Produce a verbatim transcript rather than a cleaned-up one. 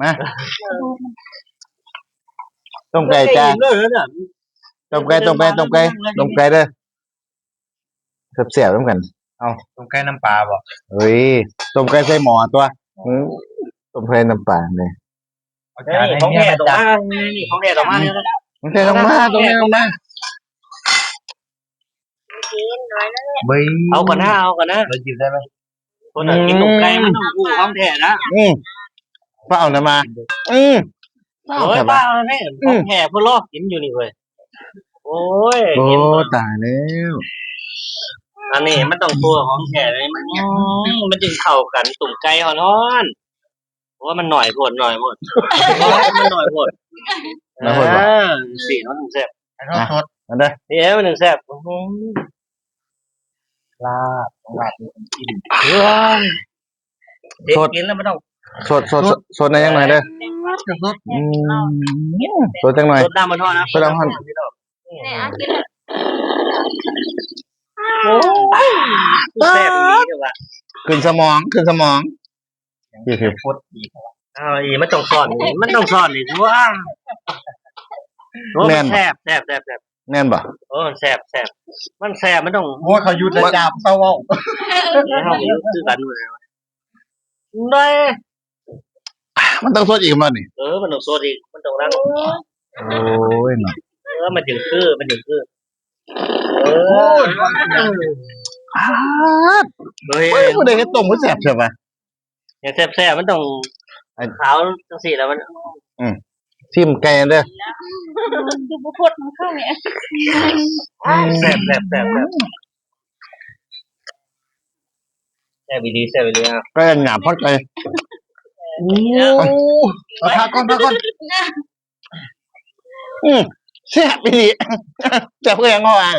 มา ต้มไก่จ้า เลยเนี่ย ต้มไก่ ต้มไก่ ต้มไก่ ต้มไก่เด้อ แซ่บๆนำกัน เอา ต้มไก่น้ำปลาบ่ เฮ้ย ต้มไก่ใส่หม้อตัว อืม ต้มไก่น้ำปลาเนี่ย เอาจานให้ ของ เมีย แท้ นะ ตรง จ๊ะ มานี่ของแท้ตรงมาเนี่ย มันใช่ต้องมา ต้องมา ต้องมา กินน้อยนั่นแหละ เบย เอาก่อนนะเอาก่อนนะ เราหยิบได้ไหม คนน่ะกินต้มไก่มันต้องอู้ของแท้นะ อืมป้าเอาน้ำมา อืมป้าเอา โอ้ย แถบ ป้า มา เอาแท้ของแท้พวกลอกกินอยู่นี่เว้ยโอ้ย โอ้ เห็นบ่ ตายแล้ว อันนี้มันต้องตัวของแท้เลยมันอืมมันจึงเข้ากันต้มไก่ฮ้อนๆเพราะว่ามันหน่อยโพดหน่อยโพดมันหน่อยโพด หน่อยโพดบ่ เออสี่มันถึงแซ่บ ให้เขาสด มันได้ นี่เอ้ยมันถึงแซ่บโอ้โห ลาบลาบนี่กิน เฮ้ย สด กินแล้วมันต้อง สดสดสดสดในยังไงเด้อ จะสด อืมสดจังหน่อย สดน้ำมันฮ้อนนะ สดน้ำฮ้อน เนี่ยเอากินเลย โอ้ยแซ่บดีเลยว่ะ ขึ้นสมองขึ้นสมอง ยังเป็นโคตรดี เอาอีกมันต้องซ่อนอีกมันต้องซ่อนอีกว้าโอ้ แม่ มัน นแซ่บแซ่บแซ่บแซ่บ แน่นบ่ โอ้มันแซ่บแซ่บมันแซ่บมันต้อง โอ้ยเขาหยุดเลยจ้าเศร้าเว้า เดี๋ยวเราอยู่คือกันอยู่แล้วได้ มันต้องสดอีกมันนี่ เออมันต้องสดอีกมันต้องล้าง โอ้ยเนาะ เออมันถึงคือมันถึงคือเอ โอ้ อย อ้าด เฮ้ย เฮ้ยผู้ใดเฮ็ดต้มก็แซ่บใช่ปะ อย่างแซ่บแซ่บมันต้อง ไอ้ ขาวจังสี่แล้วมัน ชิมไก่เด้อ ดูบุพดมันเข้าเนี่ย แซ่บแซ่บแซ่บแซ่บแซ่บอีหลีแซ่บอีหลีอ่ะ ไก่หยาบพักไก่โอ้ เอาพักก่อนพักก่อน อืมแซ่บอีหลีแซ่บเพื่อยังงออ่ะ